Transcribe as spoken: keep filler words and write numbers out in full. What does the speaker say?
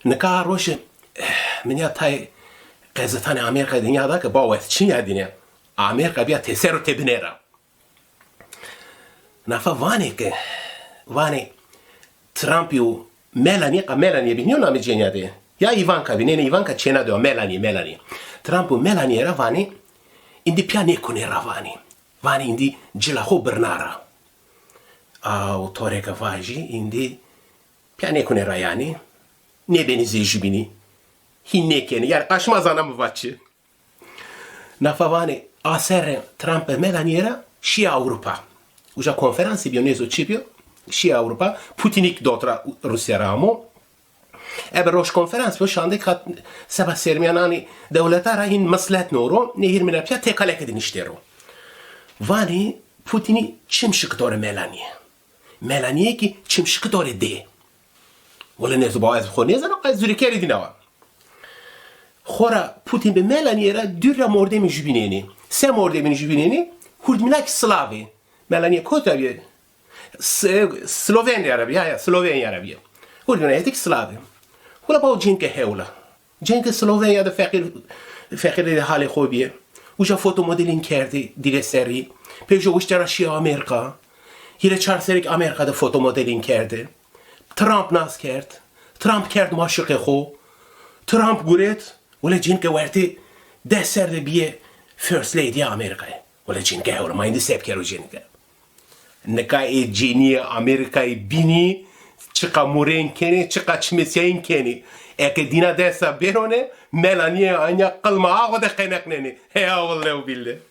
Nika roje, eh, minya tay qezetanê Amerîka dinya da ke bawe çin ya dine. Amerîka biya teser û tebine ra. Nafa vanê ke, vanê Trump û Melanie, qa Melanie bî, nîyo namê cênîya de. Ya Ivanka bî, nê, nê, Ivanka çêna de wa, Melanie, Melanie. Trump û Melanie ra vanê, îndî pîya nêkunê ra vanê. Vanê îndî cila xo birna ra. Aw, to rê ke vajî, îndî pîya nêkunê ra yanî. Nêbenî zê jubînî. Hîn nêkenî. Yanî qa şima zana mi va çi. Nafa vanê, a serre Trump û Melanie ra şîya Ewropa. Uca konferansî bîyo, nêzo çi bîyo, şîya Ewropa. Putinî kî dot ra Rûsya ra amo. Ebe roj konferans bîyo, şandê kat seba sermîyananê dewleta ra hîn mislet no ro, nê hîrmîna pîya têkaleke de niştê ro. Vanê Putinî çim şikito rê Melanie. Melanie kî çim şikito rê dê. Wele nêzo bawa, ez xo nêzana, qe zûrîkerê dîna wa. Xora Putin bi Melanie ra dûr ra mordemî jubînênî. Se mordemî jubînênî, hurdmîna kî silavê. Melanie kota bîye? S-, Slovenya ra bîye, ya, ya, Slovenya ra bîye. Hurdmîna hetî kî silavê. Wele bawo cênke hewla. Cênke Slovenya de feqîr, feqîrê de halê xo bîye. Uca fotomodelîn kerdî, dîre serrî. Pêjo wişte ra şîye Amerîka. Hîrê çar serrî kî Amerîka de fotomodelîn kerdî. Trump nas kerd. Trump kerd maşiqê xo. Trump guret, wele cênke wertê des serre de bîye First Lady ya Amerîkayê. Wele cênke hewla, ma îndî se bikero cênke. Nika ê cênîyê Amerîkayî bînî, çiqa murên kenê, çiqa çimesîyayîn kenê. Eke dîna desta bêrone, Melanie anya qilma axwe de qeneqnenê. Heya wille û bille.